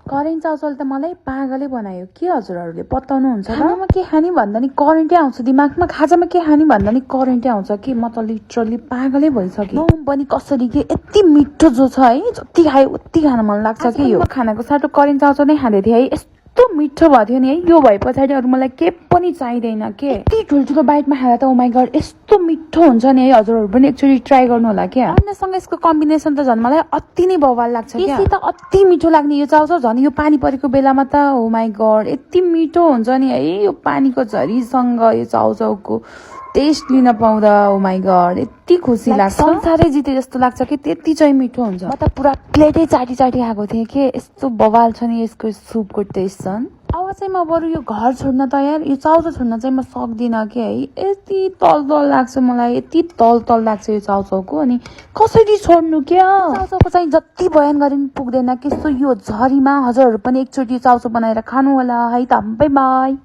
Current चाउचाउले त मलाई पागलै बनायो के हजुरहरूले बताउनुहुन्छ र? खानामा के खाने भन्दा नि करेन्टै आउँछ दिमागमा, खाजामा के खाने भन्दा नि करेन्टै आउँछ कि म त लिटरली पागलै भइसकेँ। मोमो पनि कसरी के यति मिठो जो छ है, जति खायो उति खान मन लाग्छ कि यो खानाको साटो करेन्ट चाउचाउ नै खाँदै थिएँ है, यस्तो मिठो भयो थियो नि है। यो भए पछाडि अरू मलाई के पनि चाहिँदैन के। यति ठुल्ठुलो बाइटमा खाँदा त ओ माई गड यस्तो मिठो हुन्छ नि है, हजुरहरू पनि एकचोटि ट्राई गर्नु होला क्या। अन्नसँग यसको कम्बिनेसन त झन् मलाई अति नै बवाल लाग्छ क्या। यसै त अति मिठो लाग्ने यो चाउचाउ, झन् यो पानी परेको बेलामा त ओ माई गड यति मिठो हुन्छ नि है। यो पानीको झरीसँग यो चाउचाउको टेस्ट लिन पाउँदा ओ माई गड यति खुसी लाग्छ, संसारै जिते जस्तो लाग्छ कि त्यति चाहिँ मिठो हुन्छ। म त पुरा प्लेटै चाटी चाटी खाएको थिएँ के, यस्तो बवाल छ नि यसको सुपको टेस्ट छन्। अब चाहिँ म बरु यो घर छोड्न तयार, यो चाउचाउ छोड्न चाहिँ म सक्दिनँ के है, यति तल लाग्छ मलाई, यति तल लाग्छ यो चाउचाउको। अनि कसरी छोड्नु क्या, चाउचाउको चाहिँ जति बयान गरे पनि पुग्दैन कि। सो यो झरीमा हजुरहरू पनि एकचोटि चाउचाउ बनाएर खानु होला है त। By by.